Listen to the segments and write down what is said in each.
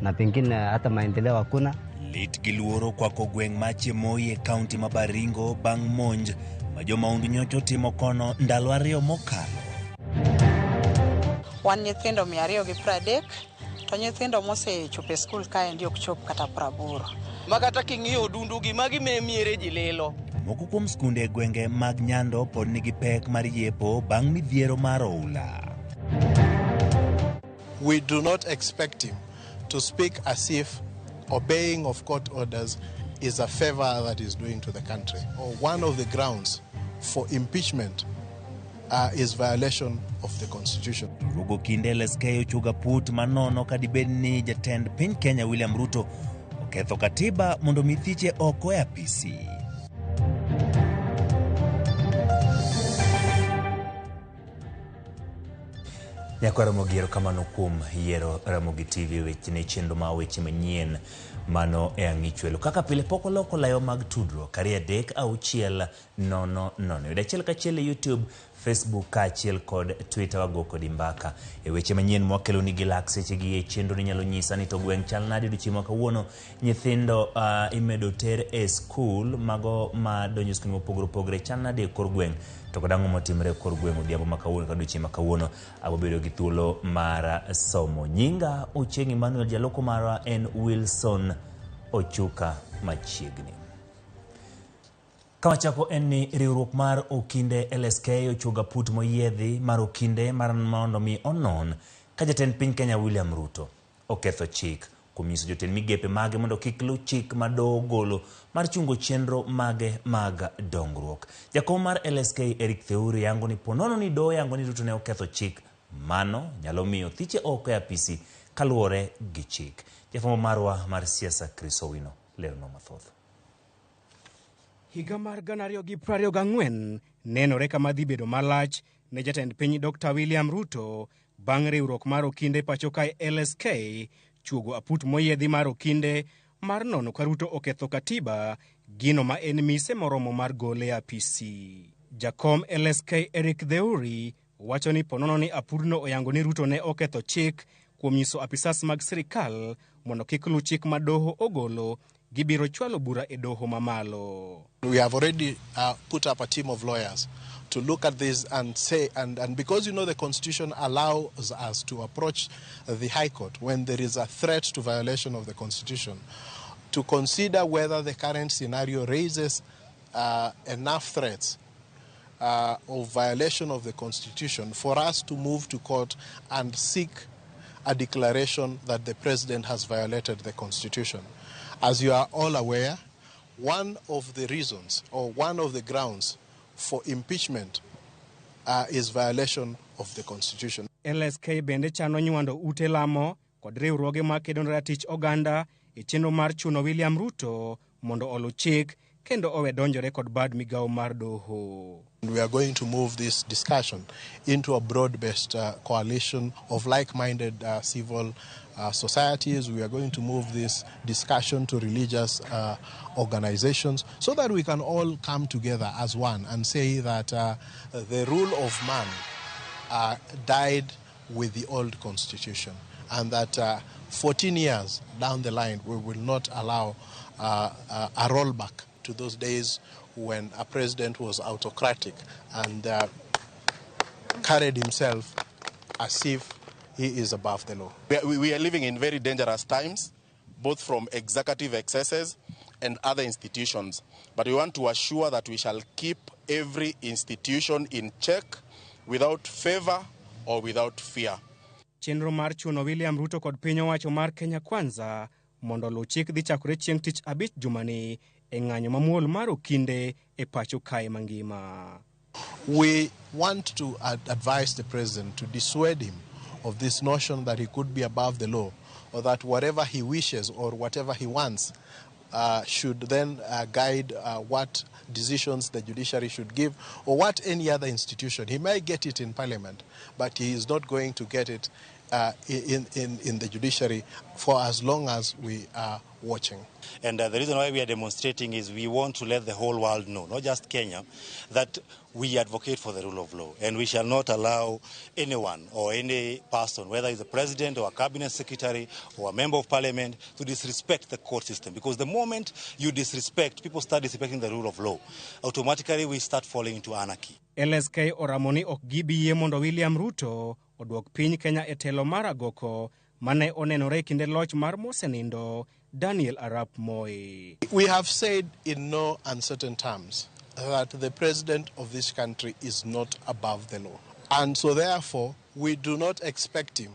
Na pengine hata maendeleo hakuna. Lit gi luoro okwako gweng' ma Chemoi e kaunti ma Baringo bang' monj ma jomahundu nyocha otimo kono ndalo ariyo mokalo. Wan nyithindo 230 to nyithindo mosechopo e skul kaendi ok chop kata 80. Ma kata king'iyo odundugi magi me miere ji lilo. Moko kuom skunde e gwenge mag Nyando pod nigi pek mar yepo bang' midhiero mar oula. We do not expect him to speak as if obeying of court orders is a favor that is doing to the country. Or one of the grounds for impeachment is violation of the constitution. Riwruogo kinde LSK ochuogo aput manono ka dibed ni jatend piny Kenya William Ruto oketho katiba mondo mi thiche oko e apisi. Nyakwa Ramogi, erokamano kuom yiero Ramogi TV weche ne chenro ma weche manyien mano e ang'ichwelo. Kaka pile pok oloko layo mag tudruok 2 3 6 0 0. Yud achiel kachiel e YouTube, Facebook kaachiel kod Twitter wago kodi mbaka. E weche manyien mwakeloni gi lak sechegi e chenro ni nyalo nyisa ni to gweng' chal nade odiochieng' ma kawuono. Nyithindo imedo ter e skul mago ma donjo e skunde mopogore opogore chal nade e kor gweng' to kod ang'o motimre e kor gweng' odhiambo ma kawuono kata odiochieng' ma kawuono. Abo bedo gi thuolo mar somo. Nyinga Ochieng' Emmanuel, jaloko marwa en Wilson Ochuka machiegni. Kawachako en ni riwruok mar okinde LSK ochuogo aput moyiedhi mar okinde mar mondo mi onon ka jatend piny Kenya William Ruto oketho chik kuom nyiso jotend migepe mage mondo kik luw chik ma doho ogolo mar chungo chenro mage mag dongruok. Jakom mar LSK Eric Theuri yango ni ponono ni doho yango ni Ruto ne oketho chik, mano nyalo miyo thiche oko e apisi kaluwore gi chik. Jafwambo marwa mar siasa Chris Owino leronwa mathoth. Higa mar 2024 nenore kama dhi bedo malach ne jatend piny Dr. William Ruto bang' riwruok mar okinde pacho kae LSK chuogo aput moyiedhi mar okinde mar nono ka Ruto oketho katiba, gino ma en mise moromo mar gole e apisi. Jakom LSK Eric Theuri wacho ni ponono ni apudno oyango ni Ruto ne oketho chik kuom nyiso apisas mag sirikal mondo kik luw chik ma doho ogolo, gibiro chwalo bura e doho mamalo. We have already put up a team of lawyers to look at this and say, and because you know the constitution allows us to approach the High Court when there is a threat to violation of the constitution, to consider whether the current scenario raises enough threats of violation of the constitution for us to move to court and seek a declaration that the president has violated the constitution. As you are all aware, one of the reasons or one of the grounds for impeachment is violation of the constitution. LSK bende chano nywando ute lamo kod riwruoge makedo ne ratich oganda e chenro mar chuno William Ruto mondo oluw chik kendo owe donjore kod bad migawo mar doho. We are going to move this discussion into a broad-based coalition of like-minded civil societies. We are going to move this discussion to religious organizations so that we can all come together as one and say that the rule of man died with the old constitution, and that 14 years down the line we will not allow a rollback to those days when a president was autocratic and carried himself as if he is above the law. We are living in very dangerous times, both from executive excesses and other institutions. But we want to assure that we shall keep every institution in check without favor or without fear. Chenro mar chuno William Ruto kod piny owacho mar Kenya Kwanza mondo oluw chik dhi chakore chieng' tich abich jumani e ng'anyo mamuol mar okinde e pacho kae mangima. We want to advise the president to dissuade him of this notion that he could be above the law, or that whatever he wishes or whatever he wants should then guide what decisions the judiciary should give or what any other institution. He may get it in parliament, but he is not going to get it in the judiciary for as long as we are watching. And the reason why we are demonstrating is we want to let the whole world know, not just Kenya, that we advocate for the rule of law. And we shall not allow anyone or any person, whether it's a president or a cabinet secretary or a member of parliament, to disrespect the court system. Because the moment you disrespect, people start disrespecting the rule of law. Automatically we start falling into anarchy. LSK oramo ni ok gibi yie mondo William Ruto oduok piny Kenya e telo mar agoko mane onenore e kinde loch mar mosenindo Daniel Arap Moi. We have said in no uncertain terms that the president of this country is not above the law. And so therefore, we do not expect him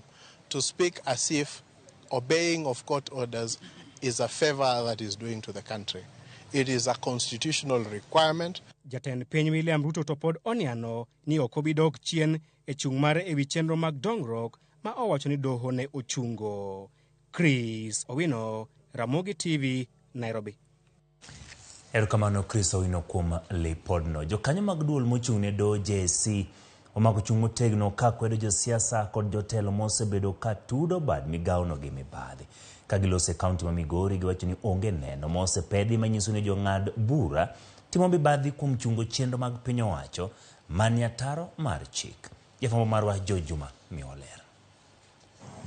to speak as if obeying of court orders is a favor that is doing to the country. It is a constitutional requirement. Jatend piny William Ruto to pod oniano ni ok obi dok chien e chung' mare ewi chenro mag dongruok ma owacho ni doho ne ochungo. Chris Owino, Ramogi TV, Nairobi. Erokamano Chris Owino kuom lipodno. Jokanyo mag duol mochung' ne doho JSC omako chung' motegno ka kwedo josiasa kod jotelo mosebedo ka tudo bad migawono gi mibadhi. Ka giloso e kaunti ma Migori, giwacho ni onge neno mosepedhi manyiso ni jong'ad bura timo mibadhi kuom chungo chenro mag piny owacho manie ataro mar chik. Jafwambo marwa George Juma miyo ler.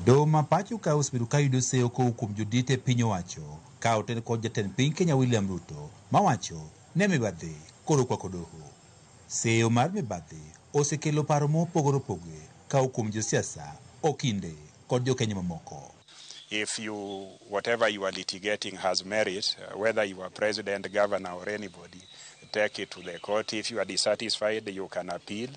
Doho ma pacho ka osebedo ka yudo seyo kowuok kuom jodito e piny owacho ka oten kod jatend piny Kenya William Ruto mawacho ne mibadhi koro kwako doho. Seyo mar mibadhi osekelo paro mopogore opogore kowuok kuom josiasa, okinde kod jokenya mamoko. If you, whatever you are litigating has merit, whether you are president, governor, or anybody, take it to the court. If you are dissatisfied, you can appeal,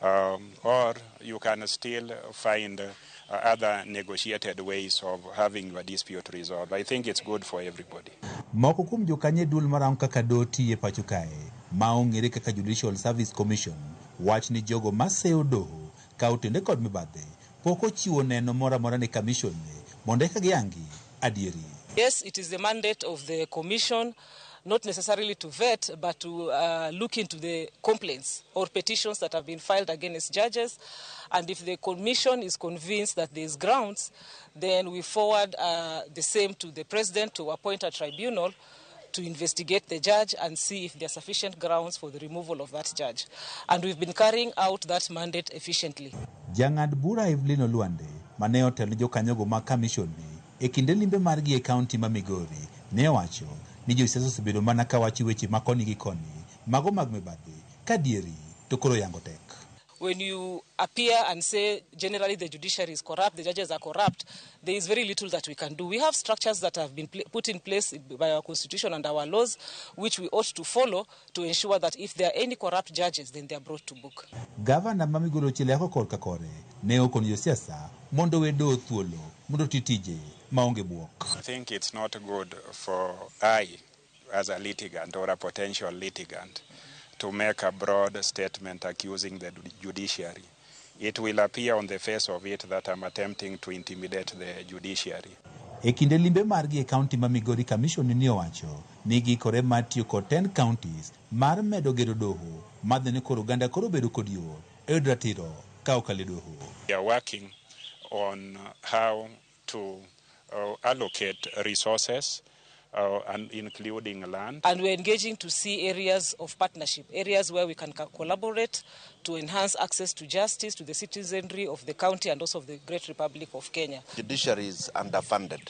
or you can still find other negotiated ways of having your dispute resolved. I think it's good for everybody. Moko kuom jokanyo e duol marango kaka doho tiyo e pacho kae ma ong'ere kaka Judicial Service Commission wach ni jogo maseyo doho ka otende kod mibadhi pok ochiwo neno moro amora ne commission ni mondo eka giyangi adieri. Yes, it is the mandate of the commission not necessarily to vet, but to look into the complaints or petitions that have been filed against judges. And if the commission is convinced that there is grounds, then we forward the same to the president to appoint a tribunal to investigate the judge and see if there are sufficient grounds for the removal of that judge. And we've been carrying out that mandate efficiently. Jang'ad bura Evelyn Olwande mane otelo ne jokanyogo mag commission ni e kinde limbe margi e kaunti ma Migori ne owacho ni josiasa osebedo mana kawacho weche ma koni gi koni mago mag mibadhi ka dieri to koro yango tek. When you appear and say generally the judiciary is corrupt, the judges are corrupt, there is very little that we can do. We have structures that have been put in place by our constitution and our laws, which we ought to follow to ensure that if there are any corrupt judges, then they are brought to book. Gavana ma Migori Ochiel yako korka kore ne okono josiasa mondo owe doho thuolo mondo oti tije maonge buok. I think it's not good for I, as a litigant or a potential litigant, to make a broad statement accusing the judiciary. It will appear on the face of it that I'm attempting to intimidate the judiciary. E kinde limbe margi e kaunti ma Migori, commission ni owacho ni giikore mar tiyo kod 10 counties mar medo gero doho madhi ni koro oganda koro bedo kod yot e yudo ratiro ka okalo e doho. We are working on how to allocate resources and including land. And we're engaging to see areas of partnership, areas where we can collaborate to enhance access to justice to the citizenry of the county and also of the Great Republic of Kenya. Judiciary is underfunded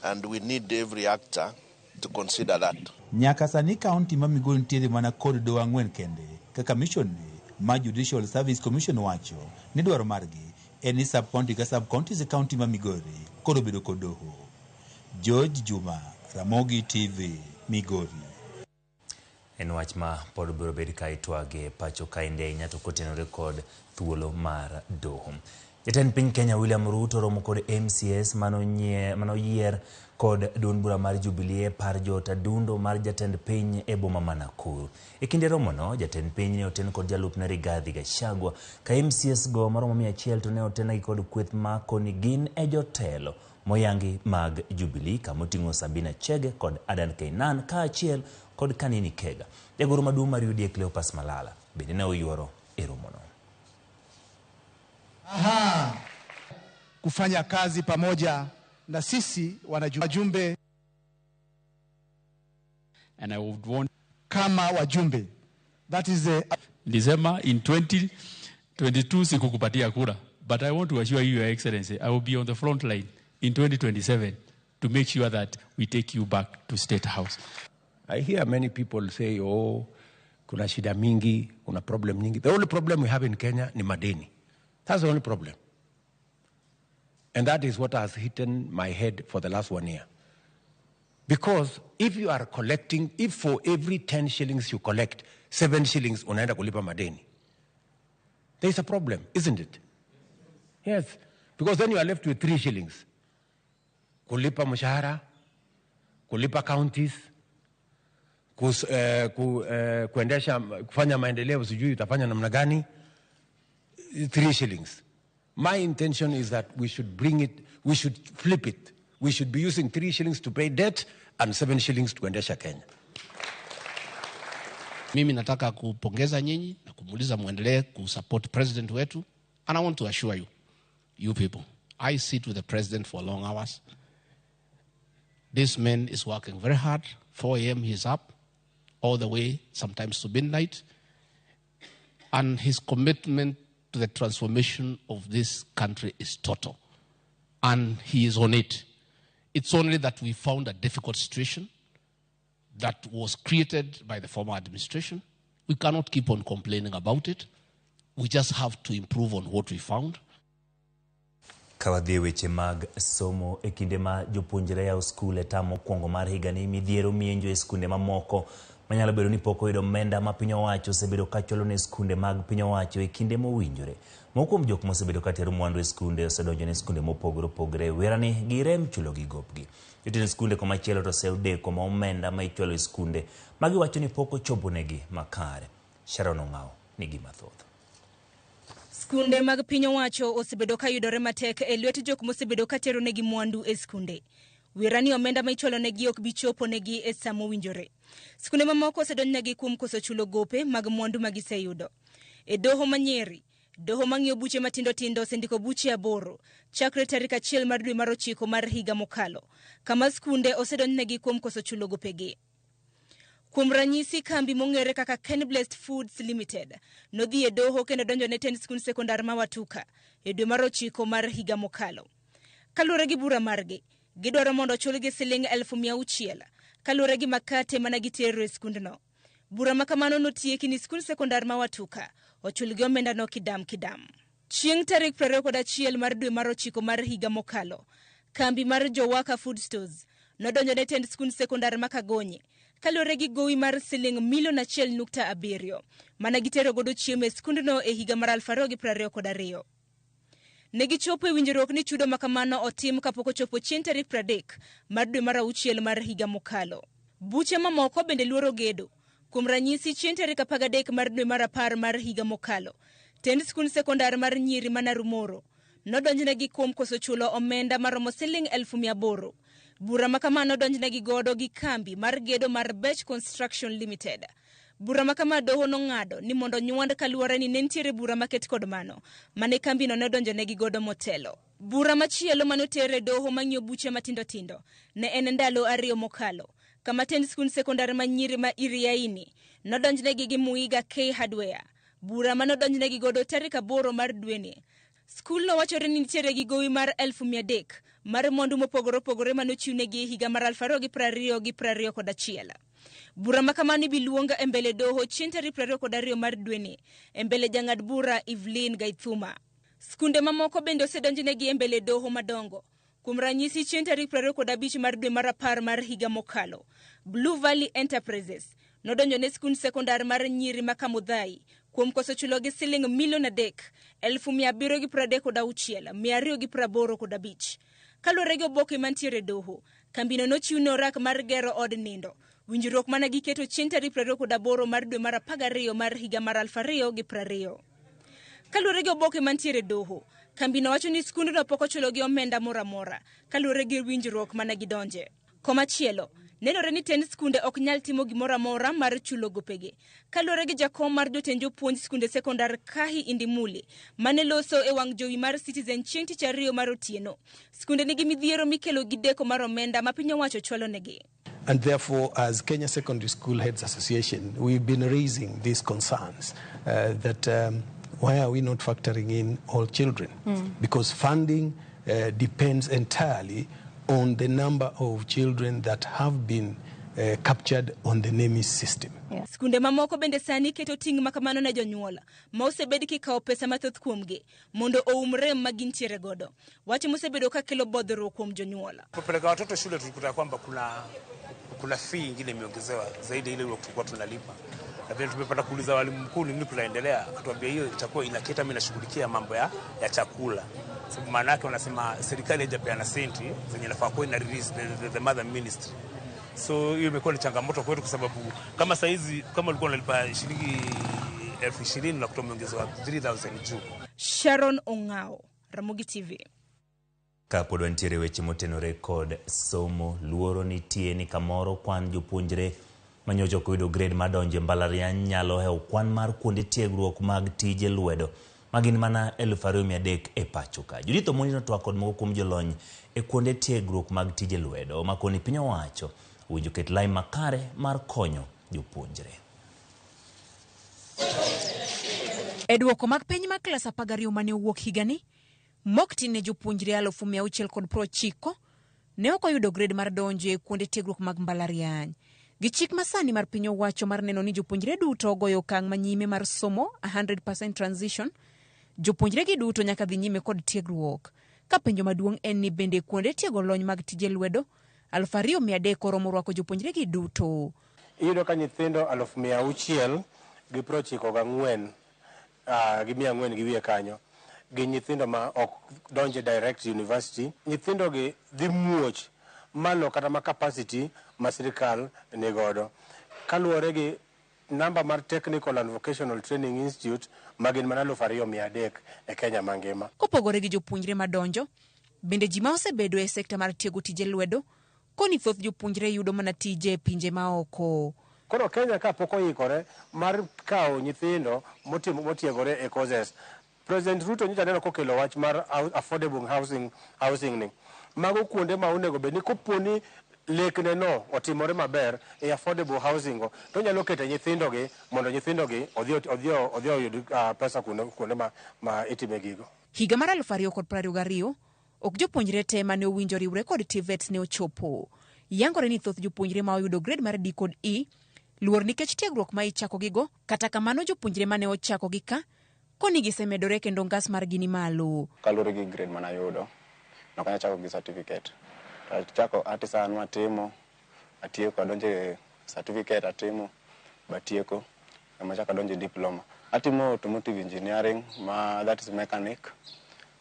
and we need every actor to consider that. Nyaka sani kaunti ma Migori nitiere mana kod doho ang'wen kende ka commission ni ma Judicial Service Commission wacho ni dwaro margi en ni sub county ka sub counties e kaunti ma Migori koro bedo kod doho. George Juma, Ramogi TV, Migori. En wach ma pod biro bed ka itwage pacho kaende ahinya to kotenore kod thuolo mar doho. Jatend piny Kenya William Ruto romo kod MCAs manoyier kod duond bura mar Jubilee par joot adundo mar jatend piny e boma ma Nakuru. E kinde romono, jatend piny ne oten kod jalupne Rigathi Gachagua ka MCAs go maromo 100 to ne otenagi kod kweth ma koni gin e jotelo moyangi mag Jubilee kamoting'o Sabina Chege kod Adan Keynan kaachiel kod Kanini Kega. Jagoro maduong' mar UDA Cleopas Malala bende ne oyuoro e romono. Aha. kufanya kazi pamoja na sisi wanajumbe And I would want kama wajumbe. That is the Nilisema in 2022 sikukupatia kura, but I want to assure you, Your Excellency, I will be on the front line in 2027 to make sure that we take you back to State House. I hear many people say, oh, kuna shida mingi, kuna problem nyingi. The only problem we have in Kenya ni madeni. That's the only problem. And that is what has hitten my head for the last one year. Because if you are collecting, if for every 10 shillings you collect, 7 shillings unaenda kulipa madeni, there is a problem, isn't it? Yes. Because then you are left with 3 shillings. Kulipa mshahara, kulipa counties, kuendesha, kufanya maendeleo, sijui utafanya namna gani, 3 shillings. My intention is that we should bring it, we should flip it. We should be using 3 shillings to pay debt and 7 shillings to kuendesha Kenya. Mimi nataka kupongeza nyinyi na kumuuliza muendelee kusupport president wetu. And I want to assure you, you people, I sit with the president for long hours. This man is working very hard. 4 a.m. he's up, all the way, sometimes to midnight. And his commitment to the transformation of this country is total. And he is on it. It's only that we found a difficult situation that was created by the former administration. We cannot keep on complaining about it. We just have to improve on what we found. Ka wadhi e weche mag somo e kinde ma jopuonjre yawo skul e tam mokwongo mar higani, midhiero mienjo e skunde mamoko manyalo bedo ni pok oyudo omenda ma piny owacho osebedo ka chulo ne skunde mag piny owacho e kinde mowinjore. Moko kuom jok mosebedo ka tero mwandu e skunde osedonjo ne skunde mopogore opogore werani girem chulo gi gopgi. Jotend skunde komachielo to osedeko ma omenda ma ichulo e skunde magiwacho ni pok ochoponegi makare. Sharon Ong'awo nigi mathoth. Skunde mag piny owacho osebedo ka yudore matek e lwet jok mosebedo ka tero negi mwandu e skunde. Werani omenda ma ichulo negi ok bi chopo negi e sa mowinjore. Skunde mamoko osedonjnegi kuom koso chulo gope mag mwandu ma giseyudo. E doho ma Nyeri, doho mang'iyo buche matindo tindo osendiko buche 8 chakre tarik 1 mar dwe mar 9 mar higa mokalo, kama skunde osedonjnegi kuom koso chulo gopegi. Kuom ranyisi, kambi mong'ere kaka Kenblest Foods Limited nodhi e doho kendo donjo ne tend skund sekondar ma Watuka e dwe mar 9 mar higa mokalo. Kaluwore gi bura margi, gidwaro mondo ochulgi siling 600,000 kaluwore gi makate mana gitero e skundno. Bura ma kamano notieki ni skund sekondar ma Watuka ochulgi omendano kidam kidam. Chieng' tarik 21 mar dwe mar 9 mar higa mokalo, kambi mar Jowaka Food Stores nodonjo ne tend skund sekondar ma Kagonye kaluwore gi gowi mar siling 1.7 million mana gitero godo chiemo e skundno e higa mar 2022. Ne gichopo e winjruok ni chudo makamano otim kapok ochopo chieng' tarik 30 mar dwe mar 6 mar higa mokalo. Buche mamoko bende luoro gedo. Kuom ranyisi, chieng' tarik 13 mar dwe mar 10 mar higa mokalo, tend skund sekondar mar nyiri ma Narumoro nodonjnegi kuom koso chulo omenda maromo siling 800,000. Bura ma kamano donjnegi godo gi kambi mar gedo mar Bech Construction Limited. Bura ma kama doho nong'ado ni mondo nywand kaluwore ni ne nitiere bura maket kod mano mane kambino nodonjonegi godo motelo. Bura machielo manoter e doho mang'iyo buche matindo tindo ne en ndalo 2 mokalo, kama tend skund sekondar ma nyiri ma Iriaini nodonjnegi gi Muiga K Hardware. Bura manodonjnegi godo tarik 8 mar dweni. Skulno wachore ni nitiere gi gowi mar 300,000 mar mwandu mopogore opogore manochiwnegi e higa mar 2020 gi 2021. Bura ma kamano ibi luong e mbele doho chieng' tarik 22 mar dweni e mbele jang'ad bura Evelyn Gaithuma. Skunde mamoko bende osedonjnegi e mbele doho madongo. Kuom ranyisi, chieng' tarik 25 mar dwe mar 10 mar higa mokalo, Blue Valley Enterprises nodonjo ne skund sekondar mar nyiri ma Kamudhai kuom koso chulogi siling 3,736,285. Kaluwore gi oboke mantiere e doho, kambino nochiwne orak mar gero od nindo. Winjruok mana giketo chieng' tarik 28 mar dwe mar 12 mar higa mar 2020. Kaluwore gi oboke mantiere e doho, kambino wacho ni skundno pok ochulogi omenda moro amora kaluwore gi winjruok mana gidonje. Komachielo, Nenore ni tend skunde ok nyal timo gimoro amora mar chulo gopegi. Kaluwore gi jakom mar jotend jopuonj skunde sekondar Kahi Indimuli, mane loso e wang' jowi mar Citizen chieng' tich ariyo mar otieno, skunde nigi midhiero mikelo gi deko mar omenda ma piny owacho chwalonegi. And therefore, as Kenya Secondary School Heads Association, we've been raising these concerns that why are we not factoring in all children? Because funding depends entirely on the number of children that have been captured on the NEMIS system. Skunde mamoko bende sani keto ting' ma kamano ne jonyuol ma osebed kikawo pesa mathoth kuomgi mondo oum rem ma gintiere godo. Wach mosebedo ka kelo bodhruok kuom jonyuol. Kupeleka watoto shule tulikuta kwamba kuna fee ingine imeongezewa zaidi ile tulikuwa tunalipa. Na vile tumepata kuuliza walimu mkuu ni nini kunaendelea, akatuambia hiyo itakuwa inaketa mimi nashughulikia mambo ya chakula. Sababu maana yake wanasema serikali haijapeana senti zenye inafaa kuwa ina release the mother ministry. So hiyo imekuwa ni changamoto kwetu kwa sababu kama saizi kama ulikuwa unalipa shilingi 20,000 na kutoa umeongezewa 3,000 juu. Sharon Ongao, Ramogi TV. Kapod wantiere weche motenore kod somo, luoro nitie ni kamoro kwan jopuonjre manyocha ok oyudo grade madonjo e mbalariany nyalo hewo kwan mar kuonde tiegruok mag tije lwedo magin mana 2,300 e pacho ka. Judith Omondi notwak kod moko kuom jolony e kuonde tiegruok mag tije lwedo ma koni piny owacho owinjo ket lai makare mar konyo jopuonjre. E duoko mag penj mag klas 12 mane owuok higani, mok tin ne jopuonjre 690 ne ok oyudo grade mar donjo e kuonde tiegruok mag mbalariany. Gi chik masani mar piny owacho mar neno ni jopuonjre duto ogoyo okang' manyime mar somo 100% transition, jopuonjre gi duto nyaka dhi nyime kod tiegruok. Ka penjo maduong' en ni bende kuonde tiego lony mag tije lwedo 2,300 oromo rwako jopuonjre gi duto. Iyudo ka nyithindo 694 gi 400 gi wiye kanyo gi nyithindo ma ok donje direct university. Nyithindo gi dhi muoch malo kata ma capacity ma sirikal ni godo. Kaluwore gi namba mar Technical and Vocational Training Institute ma gin mana 2,300 e Kenya mangima. Kopogore gi jopuonjre madonjo, bende ji ma osebedo e sekta mar tiego tije lwedo, koni thoth jopuonjre yudo mana tije e pinje maoko. Koro Kenya ka pok oikore mar kawo nyithindo motiegore e courses. President Ruto nyocha neno kokelo wach mar affordable housing ni. Mago kuonde ma onego bed ni koponi lekne no otimore maber e affordable housing go, to nyalo keto nyithindogi mondo nyithindogi odhi oyud pesa kuonde ma itime gigo. Higa mar 2022 ok jopuonjre te mane owinjo riwre kod TVETs ne ochopo. Yangore ni thoth jopuonjre ma oyudo grade mar D kod E luor nikech tiegruok ma ichako gigo, kata kamano jopuonjre mane ochako gi ka koni gisemedore kendo ngas margi ni malo. Kaluwore gi grade manayudo, nok anyal chako gi certificate. Achako artisan matimo, atieko adonje certificate atimo, batieko, ema achako adonje diploma. Atimo automotive engineering, ma that is mechanic.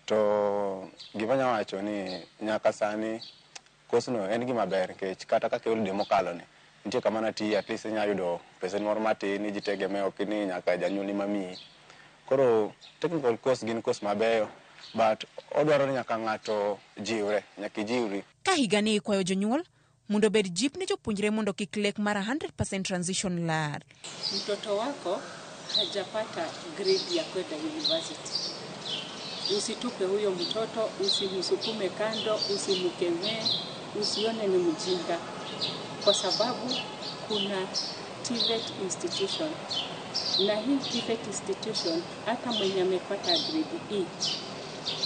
To gima anyalo wacho ni nyaka sani course no en gima ber nikech kata kaka holiday mokalo ni nitie kama natiye at least inyalo yudo pesa moro matin ijitegemeo ok ni nyaka janyuolni mamiyi. Koro technical course gin course mabeyo but odwaro ni nyaka ng'ato jiwre, nyaka ijiwri. Ka higani ikwayo jonyuol mondo obed jip ne jopuonjre mondo kik lek mar 100% transition lar. Mtoto wako hajapata grade ya kwenda university. Usitupe huyo mtoto, usimsukume kando, usimkemee, usione ni mjinga. Kwa sababu kuna TVET institution. Na hii TVET institution hata mwenye amepata grade E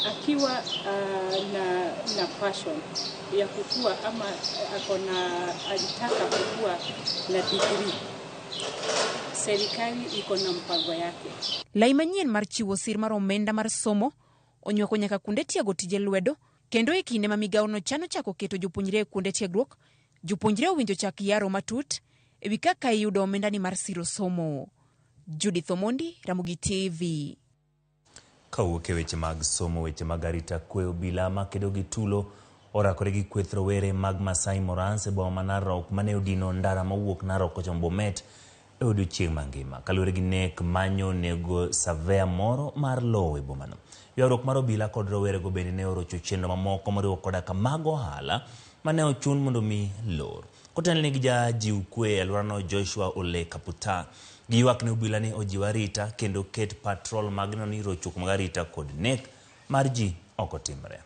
akiwa na passion ya kukua ama akona alitaka kukua na degree, serikali iko na mpango yake. Lai manyien mar chiwo sir mar omenda mar somo onywako nyaka kuonde tiego tije lwedo, kendo e kinde ma migawono chano chako keto jopuonjre e kuonde tiegruok, jopuonjre owinjo chak yaro matut ewi kaka iyudo omendani mar siro somo. Judith Omondi, Ramogi TV. Kawuok e weche mag somo, weche mag arita kwe, obila makedo gi tulo orakore gi kweth rowere mag Masai Morans e boma ma Narok mane odino ndara mowuok Narok kochomo Bomet e odiochieng' mangima kaluwore gi nek manyo nego savea moro mar lowo e bomano. Ywaruok mar obila kod rowerego bende ne orocho chenro mamoko moriwo koda ka mag ohala mane ochun mondo mi lor. Kotelne gi jajiw kwe e alworano Joshua Ole Kaputa. Giywak ne obila ni ojiw arita kendo ket patrol mag neno ni rochruok mag arita kod nek mar ji ok otimre.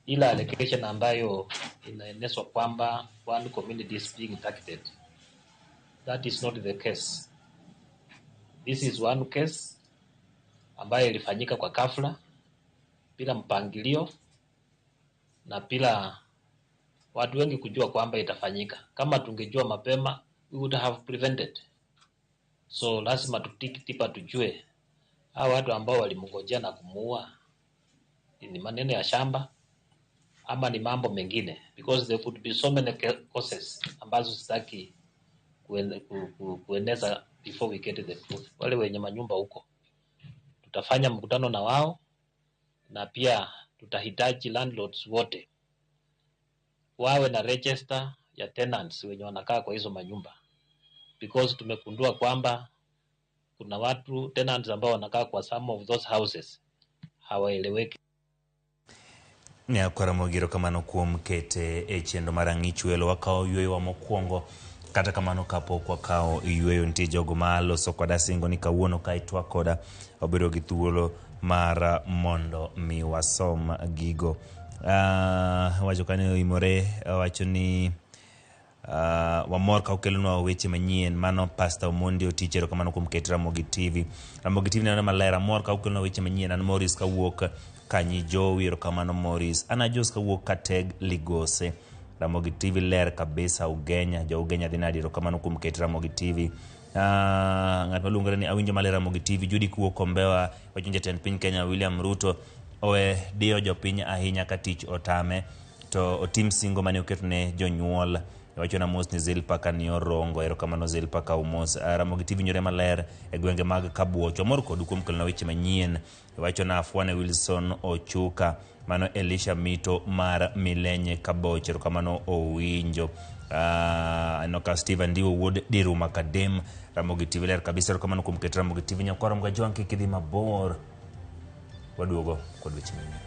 Ile allocation ambayo inaenezwa kwamba one community is being targeted. That is not the case. This is one case ambayo ilifanyika kwa ghafla bila mpangilio na bila watu wengi kujua kwamba itafanyika. Kama tungejua mapema, we would have prevented. So lazima tutiki tipa tujue hawa watu ambao walimngojea na kumuua ni maneno ya shamba ama ni mambo mengine, because there could be so many causes ambazo sitaki kueneza before we get the truth. Wale wenye manyumba huko tutafanya mkutano na wao, na pia tutahitaji landlords wote wawe na register ya tenants wenye wanakaa kwa hizo manyumba, because tumegundua kwamba kuna watu tenants ambao wanakaa kwa some of those houses hawaeleweki. Nyakwar erokamano kuom kete e chenro mar ang'ich welo. Wakawo yueyowa mokwongo. Kata kamano, kapok wakawo yueyo, nitie jogo ma loso koda singo ni kawuono ka itwak koda wabedo gi thuolo mar mondo mi wasom gigo. Wacho kanyo oimore wacho ni wamor ka ukelonwa weche manyien. Mano Pastor Omondi Otich, erokamano kuom ket Ramogi TV. Ramogi TV neno maler, amor ka ukelonwa weche manyien. An Morris kawuok Kanyi Jowi, erokamano Morris. An Jos kawuok Kateg Ligose. Ramogi TV ler kabisa. Ugenya, jo Ugenya dhi nadi? Erokamano kuom ket Ramogi TV. Ng'at maluongore ni awinjo maler Ramogi TV. Judy kuwuok Kombewa wacho jatend piny Kenya William Ruto owe diyo jopiny ahinya ka tich otame to otim singo mane oketo ne jonyuol. Wacho na mos ni Zilpa kanio Rongo, erokamano Zilpa ka umos. Ramogi TV nyore maler e gwenge mag Kabuoch. Wamor kodu kuom kelona weche manyien. Wacho na Afwane Wilson Ochuka, mano Elisha Mito mar Milenye Kaboch, erokamano owinjo. Aneno ka Steven Ndiwo wuod Diruma Kadem, Ramogi TV ler kabisa, erokamano kuom keto Ramogi TV. Nyakwar Ramogi kik idhi mabor. Waduogo kod weche manyien.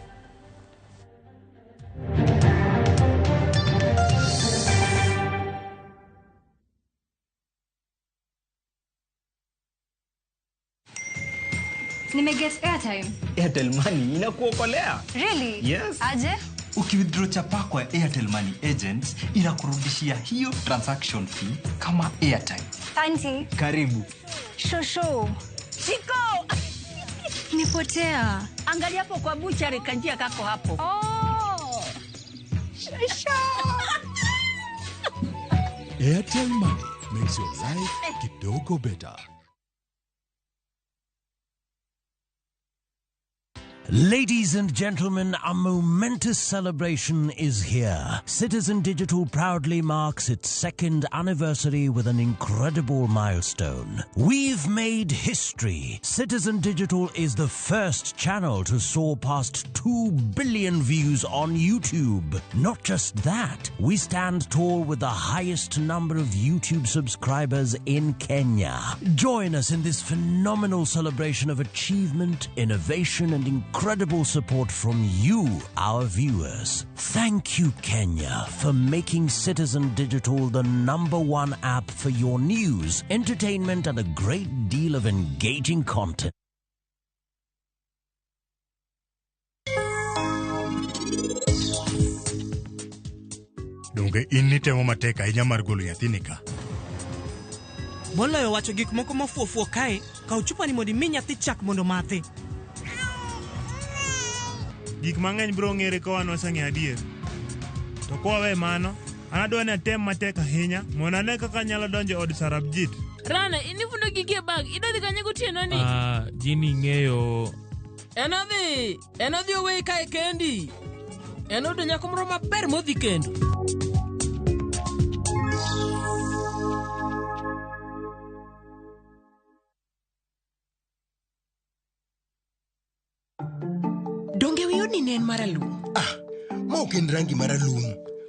Nimeget airtime. Airtel Money inakuokolea. Really? Yes. Aje? Ukiwithdraw chapa kwa Airtel Money agent inakurudishia hiyo transaction fee kama airtime. Auntie. Karibu. Shosho. Shiko! Nipotea. Angalia hapo kwa buchari kanjia kako hapo. Oh. Shosho. Airtel Money makes your life kidogo better. Ladies and gentlemen, a momentous celebration is here. Citizen Digital proudly marks its second anniversary with an incredible milestone. We've made history. Citizen Digital is the first channel to soar past 2 billion views on YouTube. Not just that, we stand tall with the highest number of YouTube subscribers in Kenya. Join us in this phenomenal celebration of achievement, innovation, and incredible support from you, our viewers. Thank you, Kenya, for making Citizen Digital the number one app for your news, entertainment, and a great deal of engaging content. Donge in nitemo matek ahinya mar golo nyathini ka? Moloyo wacho gik moko mofuofuo kae, kaw chupani mondo imi nyathi chak mondo omadhi. Gik mang'eny biro ng'ere ka wan waseng'eyo adier. To kwawe mano, an adwa ni atem matek ahinya mondo ane kaka anyalo donjo e od Sarabjit. Rana, inifundo gigi e bag. Idodhi kanye gotieno ni? Ah, Jini ng'eyo. En odhi. En odhi oweyi kae kendi. En oyudo nyako moro maber modhi kendo. Donge wiyi ni ne en maralum? Ma ok en rangi maralum.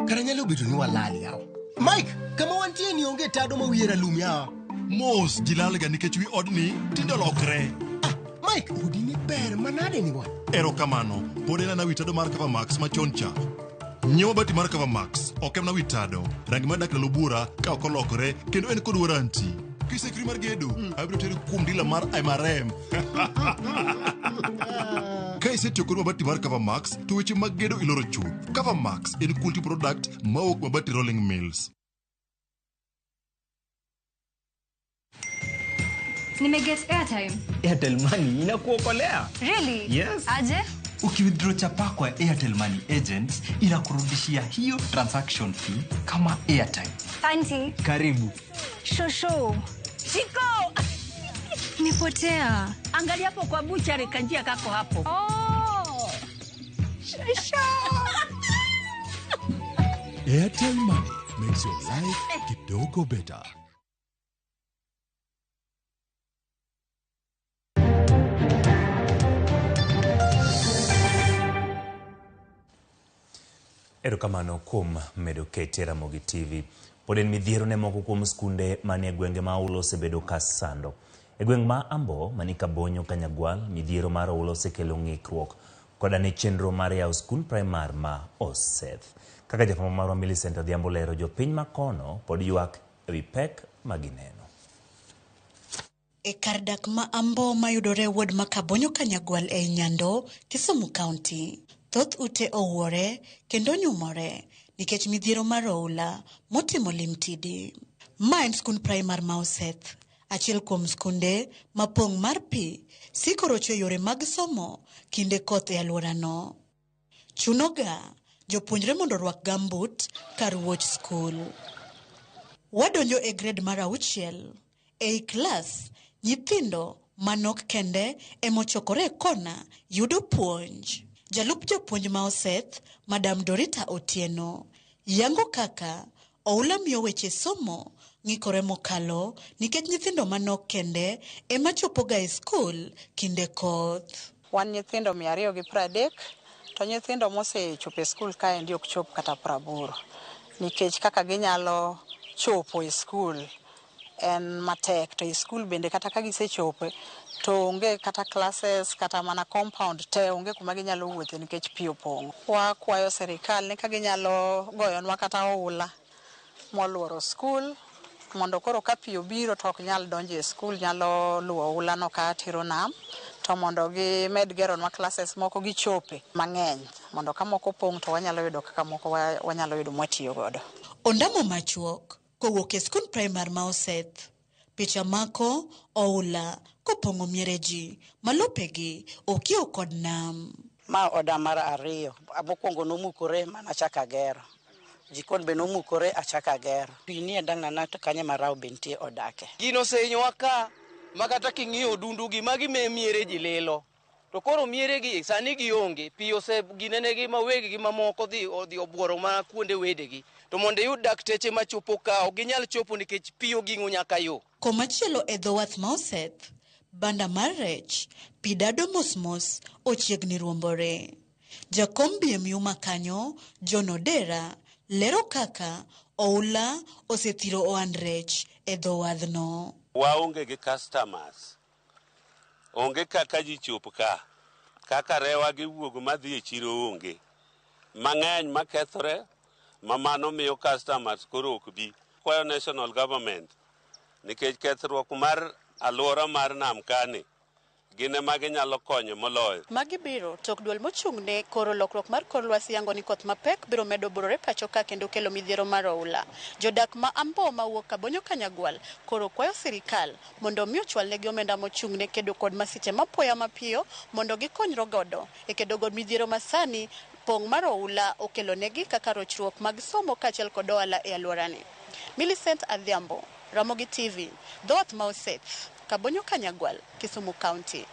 Kara nyalo bedo ni walal yawa. Mike, kama wantie ni onge tado ma wiye ralum yawa. Mos, ji lalga nikech wi odni tinde olokre. Ma Mike, odi ni ber manade ni bwana. Erokamano, pod en ana wi tado mar Covermax machon cha. Nyiew mabati mar Covermax, ok en mana wi tado, rangi mar dak ndalo buora ka ok olokore kendo en kod waranti. Kiseikri mar gedo, abiro teri kuom dila mar MRM. Ka isetiyo kod mabati mar Covermax, to weche mag gedo iloro chuth. Covermax en quality product mawuok Mabati Rolling Mills. Nimeget airtime. Airtel Money inakuokolea. Really? Yes. Aje? Ukiwithdraw chapa kwa Airtel Money agents inakurudishia hiyo transaction fee kama airtime. Auntie. Karibu. Shosho. Shiko! Nipotea. Angalia hapo kwa buchari kanjia kako hapo. Oh. Shosho. Airtel Money makes your life kidogo better. Erokamano kuom medo kete Ramogi TV. Pod en midhiero ne moko kuom skunde manie gwenge ma oula osebedo ka sando. E gweng' ma Ambo mani Kabonyo Kanyagwal, midhiero mar oula osekelo ng'ikruok koda ne chenro mar yawo skund primar ma Oseth. Kaka jafwambo marwa Millicent Odhiambo lero, jopiny ma kono pod ywak ewi pek ma gineno. E kar dak ma Ambo mayudore e ward ma Kabonyo Kanyagwal ei Nyando, Kisumu County, thoth ute owuore kendo nyumore nikech midhiero mar oula motimo limtidi. Ma en skund primar ma Oseth, achiel kuom skunde ma pong' mar pi siko rocho yore mag somo kinde koth e alworano. Chunoga jopuonjre mondo orwak gambut kar wuoch skul. Wadonjo e grade mar auchiel. Ei klas, nyithindo manok kende emochokore e kona yudo puonj. Jalup japuonj ma Oseth, Madam Dorita Otieno, yango kaka oula miyo weche somo ng'ikore mokalo nikech nyithindo manok kende ema chopoga e skul kinde koth. Wan nyithindo 230 to nyithindo mosechopo e skul kaendi ok chop kata 80 nikech kaka ginyalo chopo e skul en matek to e skul bende kata ka gisechope to onge kata classes kata mana compound te onge kuma ginyalo wuothe nikech pi opong'o. Wakwayo sirikal ni ka ginyalo goyonwa kata oula moluoro skul mondo koro ka pi obiro to ok nyal donjo e skul, nyalo luwo oulano ka tero nam, to mondo gimed geronwa classes moko gichope mang'eny mondo ka moko opong' to wanyalo yudo kaka moko wanyalo yudo mwatiyo godo. Ondamo machuok kowuok e skund primar ma Oseth. Picha mako oula kopong'o miere ji malopegi okiewo kod nam. Ma oda mar ariyo, mokwongo nomukore mana achako agero. Jikon be nomukore achako agero. Pi nie dalana to kanyo ema rawo be nitie odake. Gino osehinyowa ka ma kata king'iyo odundugi magi me miere ji lilo. To koro mieregi sani gionge, pi oseginenegi ma weggi mamoko odhi obuoro mana kuonde wedegi. To mondo iyud dakteche machopo ka ok ginyal chopo nikech pi oging'o nyaka yo. Komachielo e dho wath ma Oseth, banda mar rech, pi dado mos mos ochiegni ruombore. Jakom BMU ma kanyo, John Odera, lero kaka oula osethiro ohand rech e dho wadhno. Waonge gi customers. Onge kaka ji chop ka. Kaka rewa giwuog madhi e chiro onge. Mang'eny makethore ma mano miyo customers koro ok bi. Kwayo national government nikech kethruok mar alwora mar nam kani gin ema ginyalo konyo moloyo. Magi biro tok duol mochung'ne koro lokruok mar kor lwasi yango ni koth mapek biro medo burore pacho ka kendo kelo midhiero mar oula. Jodak ma Ambo mawuok Kabonyo Kanyagwal koro kwayo sirikal mondo mi ochwalnegi omenda mochung'ne kedo kod masiche mapoya mapiyo mondo gikonyre godo e kedo kod midhiero masani pong' mar oula okelonegi kaka rochruok mag somo kaachiel kod ohala e alworani. Millicent Adhiambo, Ramogi TV, dhowath ma Oseth, Kabonyo Kanyagwal, Kisumu County.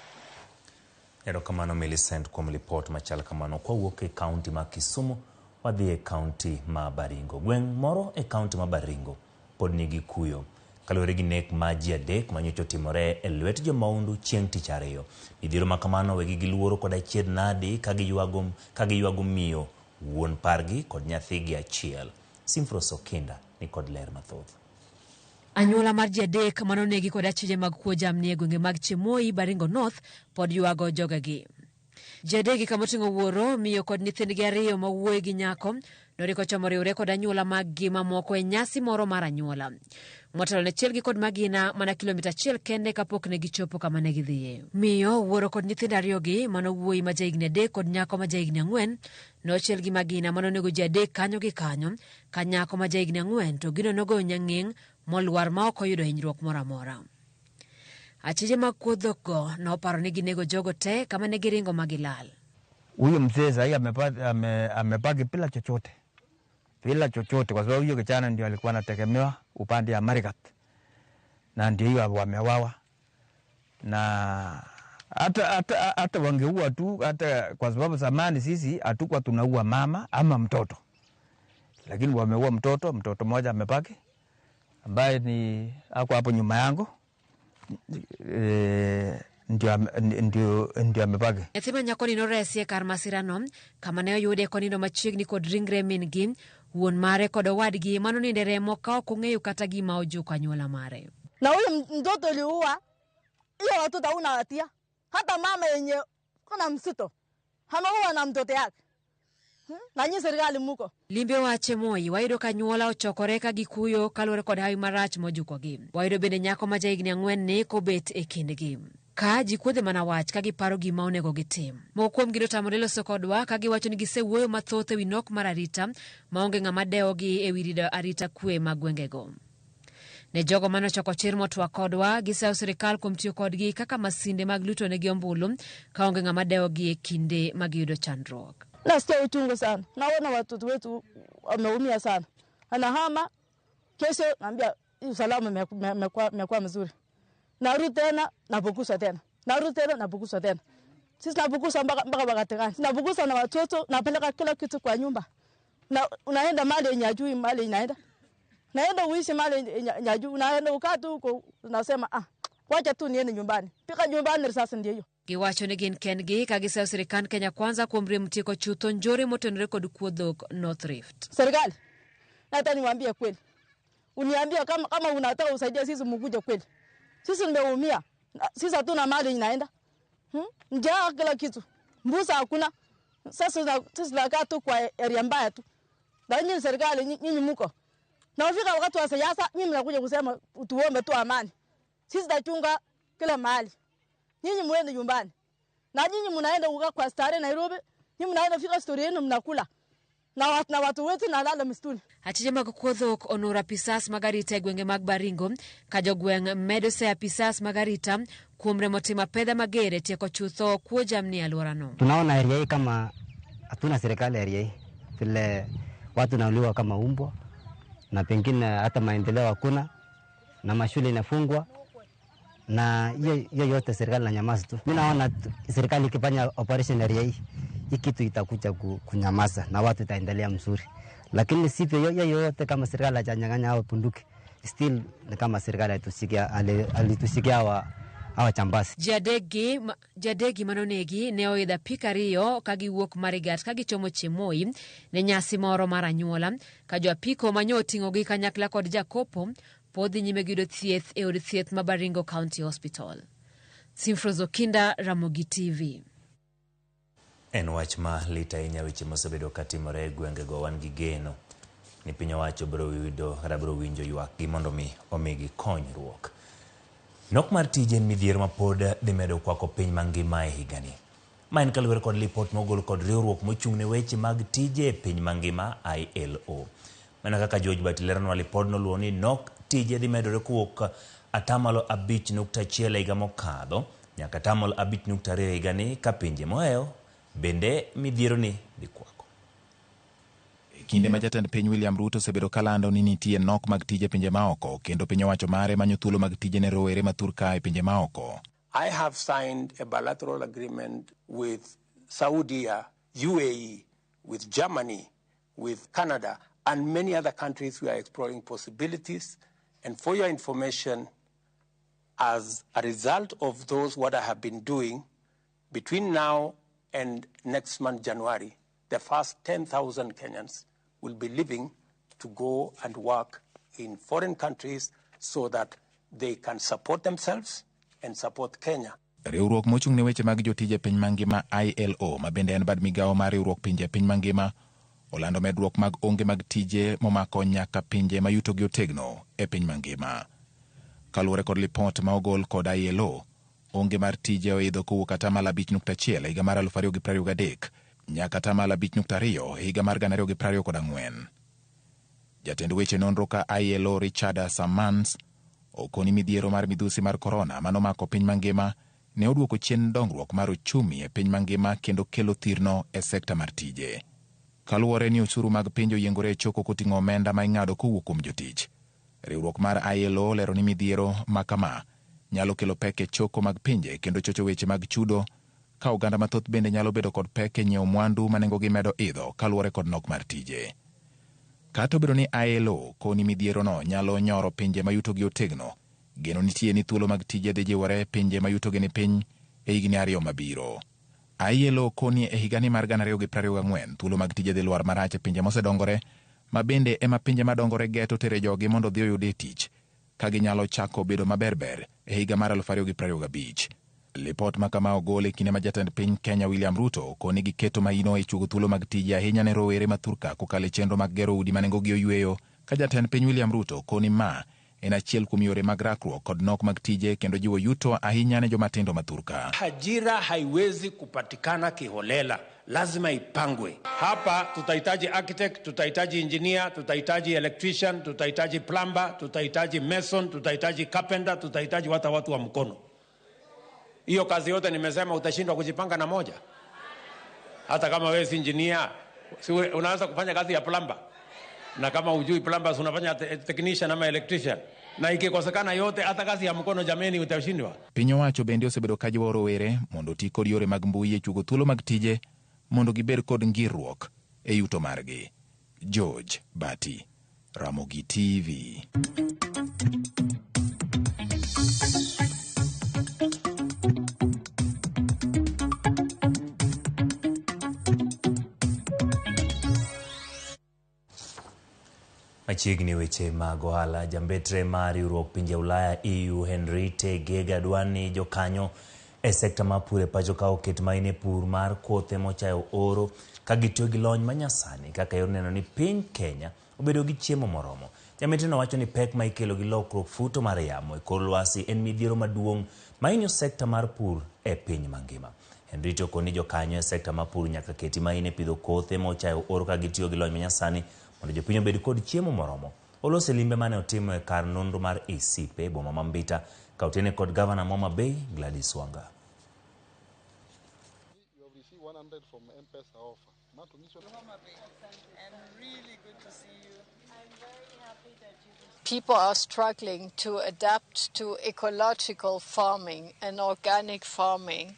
Erokamano Millicent kuom lipot machal kamano. Kwawuok e kaunti ma Kisumu, wadhi e kaunti ma Baringo. Gweng' moro e kaunti ma Baringo pod nigi kuyo kaluwore gi nek ma ji adek manyocha otimore e lwet jomaundu chieng' tich ariyo. Midhiero ma kamano wegi gi luoro kod achiedh nadi ka giywago miyo wuon pargi kod nyathigi achiel. Simfros Okinda ni kod ler mathoth. Anyuola mar ji adek manonegi kod achije mag kuo jamni e gwenge mag Chemoi, Baringo North pod ywago jogegi. Ji adekgi kamoting'o wuoro, miyo kod nyithindgi ariyo ma wuoyi gi nyako noriko chomo riwre kod anyuola maggi mamoko e nyasi moro mar anyuola. Motelo ne chielgi kod magina mana kilomita achiel kende kapok ne gichopo kama ne gidhiye. Miyo, wuoro kod nyithindo ariyogi mano wuoyi ma jahigni 3 kod nyako ma jahigni 4 nochiel gi magina manonego ji adek kanyo gi kanyo ka nyako ma jahigni 4 to gino nogoyo nyang'eng' molwar ma ok oyudo hinyruok moro amora. Achije mag kuo dhokgo noparo ni ginego jogo te kama ne giringo ma gilal. Huyo mzee sahii amebaki bila chochote, bila chochote, kwa sababu huyo kijana ndio alikuwa anategemewa upande ya Marigat, na ndio hiyo wamewawa. Na hata wangeua tu, hata kwa sababu zamani sisi hatukuwa tunaua mama ama mtoto, lakini wameua mtoto. Mtoto mmoja amebaki ambaye ni ako hapo nyuma yangu. Ndio amebaki. Nyathi ma nyakoni noresi e kar masirano kama ne oyude konindo machiegni kod ringre min-gi, wuon mare kod owadgi manonindo e remo ka ok ong'eyo kata gima ojuko anyuola mare. Na huyu mtoto aliua, hiyo watoto hauna hatia. Hata mama yenye kuna msito ameua na mtoto yake. Na nyinyi serikali muko. Limbe wache Moi wayudo ka anyuola ochokore ka gikuyo kaluwore kod hawi marach mojukogi. Wayudo bende nyako ma jahigni 4 ni kobet e kindgi. Ka ji kuodhe mana wach ka giparo gima onego gitim. Moko kuomgi notamore loso kodwa ka giwacho ni gisewuoyo mathoth ewi nok mar arita maonge ng'ama dewogi ewi rido arita kwe mag gwengego. Ne jogo manochoko chir motwak kodwa, gisayo sirikal kuom tiyo kodgi kaka masinde mag luto negi ombulu kaonge ng'ama dewogi e kinde ma giyudo chandruok. Nasikia uchungu sana. Naona watoto wetu wameumia sana. Anahama kesho naambia usalama imekuwa mzuri. Narudi tena nabukusa tena. Narudi tena nabukusa tena. Sisi nabukusa mpaka wakati gani? Nabukusa na watoto, napeleka kila kitu kwa nyumba. Na unaenda mali yenye ajui mali inaenda. Naenda uishi mali yenye ajui, unaenda ukaa tu huko unasema wacha tu niende nyumbani. Pika nyumbani risasi ndio hiyo. Giwacho ni gin kendgi ka gisayo sirikand Kenya Kwanza kuom rem tieko chutho njore motenore kod kuo dhok North Rift. Serikali, nataka niwaambie kweli. Uniambie kama unataka usaidia sisi mkuje kweli. Sisi tumeumia. Sisi hatuna mali inaenda. Njaa kila kitu. Mbusa hakuna. Sasa sisi tunakaa tu kwa area mbaya tu. Na nyinyi serikali nyinyi mko. Na ufika wakati wa siasa nyinyi mnakuja kusema tuombe tu amani. Sisi tutachunga kila mahali. Nyinyi muende nyumbani. Na nyinyi mnaenda kukaa kwa stare Nairobi, nyinyi mnaenda fika story yenu mnakula. Na watu wetu nalala msituni. Achije mag kuo dhok onoro apisas mag arita e gwenge mag Baringo ka jogweng' medo seyo apisas mag arita kuom remo timo apedha mager e tieko chutho kuo jamni e alworano. Tunaona area hii kama hatuna serikali area hii, vile watu nauliwa kama umbwa na pengine hata maendeleo hakuna na mashule inafungwa na hiyo yote serikali na nyamaza tu. Mimi naona serikali ikifanya operation area hii, hii kitu itakuja kunyamaza na watu itaendelea mzuri. Lakini sivyo hiyo yote kama serikali hajanyang'anya hao bunduki, still ni kama serikali alitusikia hawa chambasi. Jadegi manonegi ne oidho apiko ariyo ka giwuok Marigat ka gichomo Chemoi ne nyasi moro mar anyuola ka jo apiko manyo oting'ogi kanyakla kod jakopo pod dhi nyime gi yudo thieth e od thieth ma Baringo County Hospital. Simfrozo Kinda, Ramogi TV. En wach ma lit ahinya weche mosebedo katimore e gwengego. Wan gi geno ni piny owacho biro yudo kata biro winjo ywakgi mondo mi omigi konyruok. Nok mar tije en midhiero ma pod dhi medo kwako piny mangima e higani. Ma en kaluwore kod lipot mogol kod riwruok mochung' ne weche mag tije e piny mangima ILO. Mana kaka George Bati leronwa lipodno luwo ni nok tije dhi medore kowuok 5.1% e higa mokadho nyaka 5.2% e higani ka pinje mohewo bende midhiero ni dhi kwako. E kinde ma jatend piny William Ruto osebedo kalando ni nitie nok mag tije pinje maoko kendo piny owacho mare manyo thuolo mag tije ne rowere ma thur ka e pinje maoko. I have signed a bilateral agreement with Saudi, UAE, with Germany, with Canada, and many other countries. We are exploring possibilities. And for your information, as a result of those, what I have been doing, between now and next month, January, the first 10,000 Kenyans will be leaving to go and work in foreign countries so that they can support themselves and support Kenya. Riwruok mochung' ne weche mag jotije e piny mangima ILO ma bende en bad migawo mar riwruok pinje e piny mangima olando medruok mag onge mag tije momako nyaka pinje ma yutogi otegno e piny mangima. Kaluwore kod lipot ma ogol kod ILO, onge mar tije oidho kowuok 5.1% e higa mar 2023 nyaka 5.2% e higa mar 2024. Jatend weche nonro ka ILO Richard Samans okoni midhiero mar midhusi mar korona manomako piny mangima ne oduoko chien dongruok mar ochumi e piny mangima kendo kelo thirno e sekta mar tije. Kaluwore ni osuru mag pinje oyiengore e choko koting'o omenda ma ing'ado kowuok kuom jotich. Riwruok mar ILO olero ni midhiero ma kama nyalo kelo pek e choko mag pinje kendo chocho weche mag chudo ka oganda mathoth bende nyalo bedo kod pek e nyiewo mwandu ma nengogi medo idho kaluwore kod nok mar tije. Kata obedo ni ILO koni midhierono nyalo nyoro pinje ma yutogi otegno, geno nitie ni thuolo mag tije dhi jiwore e pinje ma yutogi ni piny e higni ariyo mabiro. ILO koni e higani mar 2024 thuolo mag tije dhi lwar marach e pinje mosedongore ma bende ema pinje madongore geto tere jogi mondo odhi oyudie tich ka ginyalo chako bedo maberber e higa mar 2025. Lipot ma kama ogol e kinde ma jatend piny Kenya William Ruto koni giketo maino e chuogo thuolo mag tije ahinya ne rowere ma thurka kokalo e chenro mag gero udi ma nengogi oyweyo ka jatend piny William Ruto koni ma en achiel kuom yore mag rakruok kod nok mag tije kendo jiwo yuto ahinya ne joma tindo ma thurka. Ajira haiwezi kupatikana kiholela, lazima ipangwe. Hapa tutahitaji architect, tutahitaji engineer, tutahitaji electrician, tutahitaji plumber, tutahitaji mason, tutahitaji carpenter, tutahitaji hata watu wa mkono. Hiyo kazi yote nimesema utashindwa kujipanga na moja. Hata kama wewe si engineer, si unaweza kufanya kazi ya plumber. Na kama hujui plumber, si unafanya technician ama electrician. Na ikikosekana yote, hata kazi ya mkono jameni, utashindwa. Piny owacho bende osebedo ka jiwo rowere mondo oti kod yore mag mbui e chuogo thuolo mag tije mondo gibed kod ngirruok e yuto margi. George Bati, Ramogi TV. Machiegni weche mag ohala, jambetre mar riwruok pinje Ulaya EU Henriette Gega dwani jokanyo e sekta mar pur e pacho ka oket maino e pur mar kothe mochayo oro ka gitiyo gi lony manyasani kaka yor neno ni piny Kenya obedo gi chiemo moromo. Jambetreno wacho ni pek ma ikelo gi lokruok futo mar yamo e kor lwasi en midhiero maduong' mahinyo sekta mar pur e piny mangima. Henriette okoni jokanyo e sekta mar pur nyaka keti maino e pidho kothe mochayo oro ka gitiyo gi lony manyasani mondo jopiny obed kod chiemo moromo. Oloso limbe mane otimo e kar nonro mar ICIPE e boma ma Mbita ka otene kod gavana ma Homa Bay Gladys Wanga. People are struggling to adapt to ecological farming and organic farming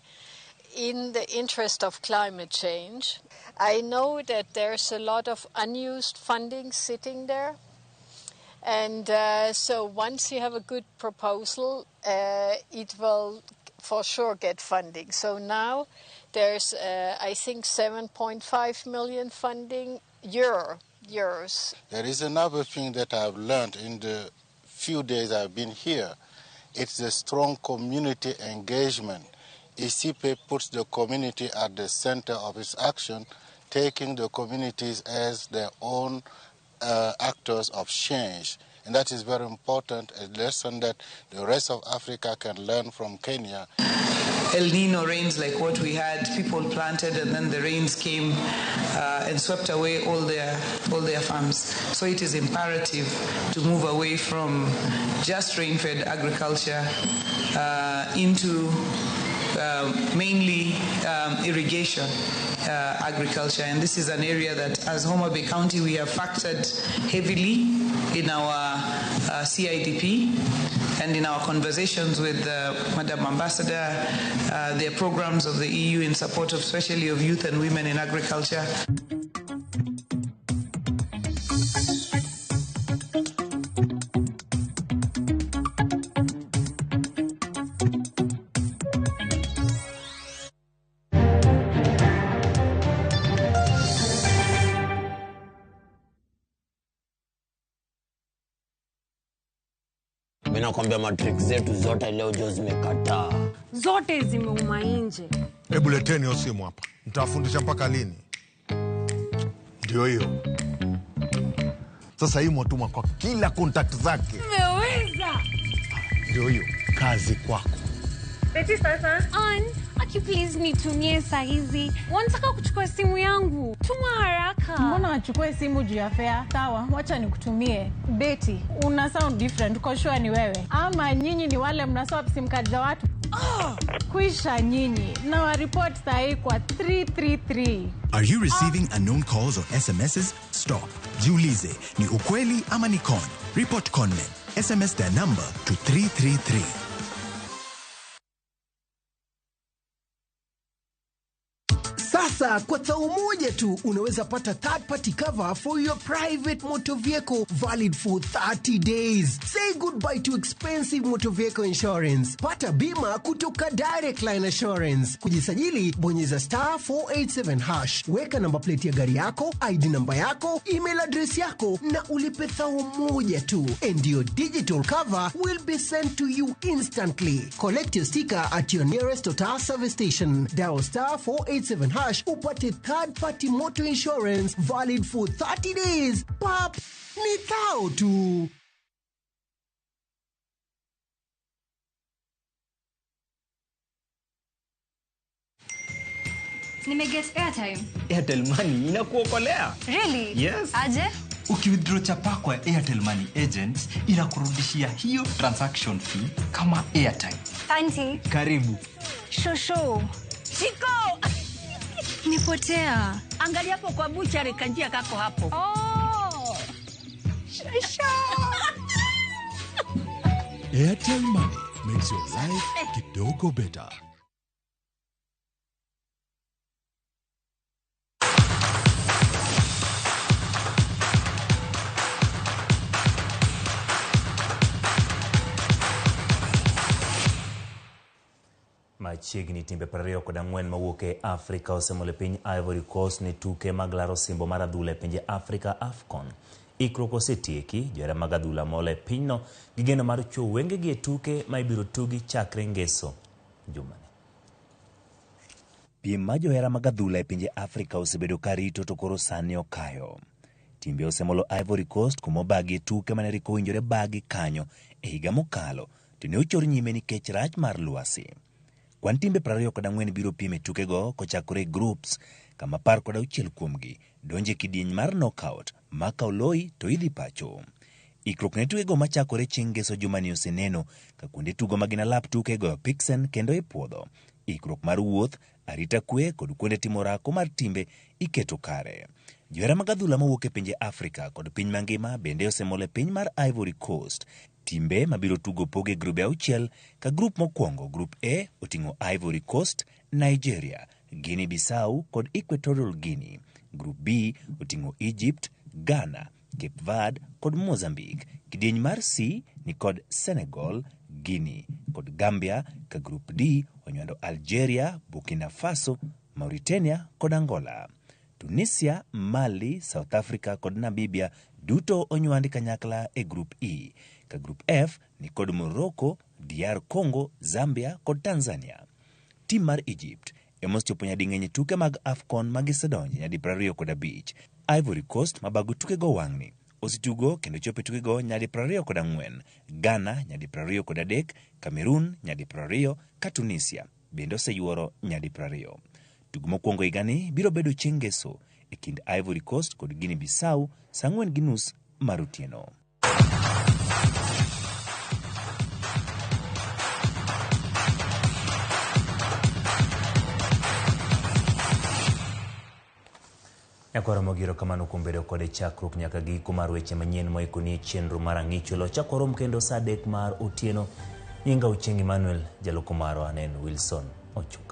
in the interest of climate change. I know that there's a lot of unused funding sitting there. And so once you have a good proposal, it will for sure get funding. So now there's, I think, 7.5 million funding euros. There is another thing that I've learned in the few days I've been here. It's the strong community engagement. ICIPE puts the community at the center of its action, taking the communities as their own actors of change. And that is very important, a lesson that the rest of Africa can learn from Kenya. El Nino rains like what we had, people planted and then the rains came and swept away all their farms. So it is imperative to move away from just rain-fed agriculture into mainly irrigation agriculture. And this is an area that as Homa Bay County we have factored heavily in our CIDP and in our conversations with Madam Ambassador, their programs of the EU in support of especially of youth and women in agriculture. Mimi nakwambia matrick zetu zote leo jo zimekataa. Zote zimeuma nje. Hebu leteni hiyo simu hapa, nitawafundisha mpaka lini? Ndio hiyo sasa, hii mwatuma kwa kila contact zake. Umeweza. Ndio hiyo kazi kwako. Beti sasa. Ann, aki please nitumie saa hizi. Wanataka kuchukua simu yangu. Tuma haraka. Mbona wachukue simu juu ya fare? Sawa, wacha nikutumie. Betty, una sound different, uko sure ni wewe? Ama nyinyi ni wale mna swap sim card za watu? Oh, kwisha nyinyi. Na wa report sahi kwa 333. Are you receiving unknown calls or SMSs? Stop. Jiulize, ni ukweli ama ni con? Report conmen. SMS their number to 333. Sasa kwa thao moja tu unaweza pata third party cover for your private motor vehicle valid for 30 days. Say goodbye to expensive motor vehicle insurance. Pata bima kutoka Direct Line Assurance. Kujisajili, bonyeza star 487 hash. Weka namba plate ya gari yako, ID namba yako, email address yako na ulipe thao moja tu. And your digital cover will be sent to you instantly. Collect your sticker at your nearest Total service station. Dial star 487 hash upate third party motor insurance valid for 30 days. Pap, ni thao tu. Nimeget airtime. Airtel Money inakuokolea. Really? Yes. Aje? Ukiwithdraw chapa kwa Airtel Money agents inakurudishia hiyo transaction fee kama airtime. Auntie. Karibu. Shosho. Shiko. Nipotea. Angalia hapo kwa buchari kanjia kako hapo. Oh. Shosho. Airtel Money makes your life kidogo better. Machiegni timbe 24 mawuok e Afrika osemolo e piny Ivory Coast ne tuke mag laro osimbo mar adhula e pinje Afrika AFCON. Ikruok osetieki, johera mag adhula molo e pinyno gi geno mar chuo wengegi e tuke ma ibiro tugi chakre ngeso jumani. Piem ma johera mag adhula e pinje Afrika osebedo ka rito to koro sani okayo. Timbe osemolo Ivory Coast kuma obagi e tuke mane rik owinjore bagi kanyo e higa mokalo to ne ochor nyime nikech rach mar lwasi. Kwan timbe 24 biro piem e tukego kochakore e groups kama 16 kuomgi donjo e kidieny mar knockout ma ka oloyi to idhi pacho. Ikruok ne tukego machakore chieng' ngeso jumani oseneno ka kuonde tugo ma gin alap tuke igoyo piksen kendo ipuodho. Ikruok mar wuoth, arita kwe kod kuonde timo orako mar timbe iketo kare. Johera mag adhula mawuok e pinje Afrika kod piny mangima bende osemolo e piny mar Ivory Coast. Timbe mabiro tugo pog e grube 6 ka grup mokwongo, Group A, oting'o Ivory Coast, Nigeria, Guinea Bissau kod Equatorial Guinea. Group B oting'o Egypt, Ghana, Cape Verde kod Mozambique. Kidieny mar C ni kod Senegal, Guinea kod Gambia, ka Group D onywando Algeria, Burkina Faso, Mauritania kod Angola. Tunisia, Mali, South Africa kod Namibia duto onywandi kanyakla e Group E, ka Group F ni kod Morocco, DR Congo, Zambia kod Tanzania. Tim mar Egypt ema osechopo nyading'eny e tuke mag AFCON ma gisedonje nyadi 25. Ivory Coast mabago tukego wang'ni osetugo kendo chopo e tukego nyadi 24, Ghana nyadi 23, Cameroon nyadi 20 ka Tunisia bende oseyuoro nyadi 20. Tugo mokwongo higani biro bedo chieng' ngeso e kind Ivory Coast kod Guinea Bissau saa 4:30 mar otieno. Nyakwaro Mogiro kamano kuom bedo kode chakruok nyaka giko mar weche manyien moikoni e chenro mar ang'icho. Chak warom kendo saa 3 mar otieno. Nyinga Ochieng' Emmanuel, jaloko marwa ne en Wilson Ochuka.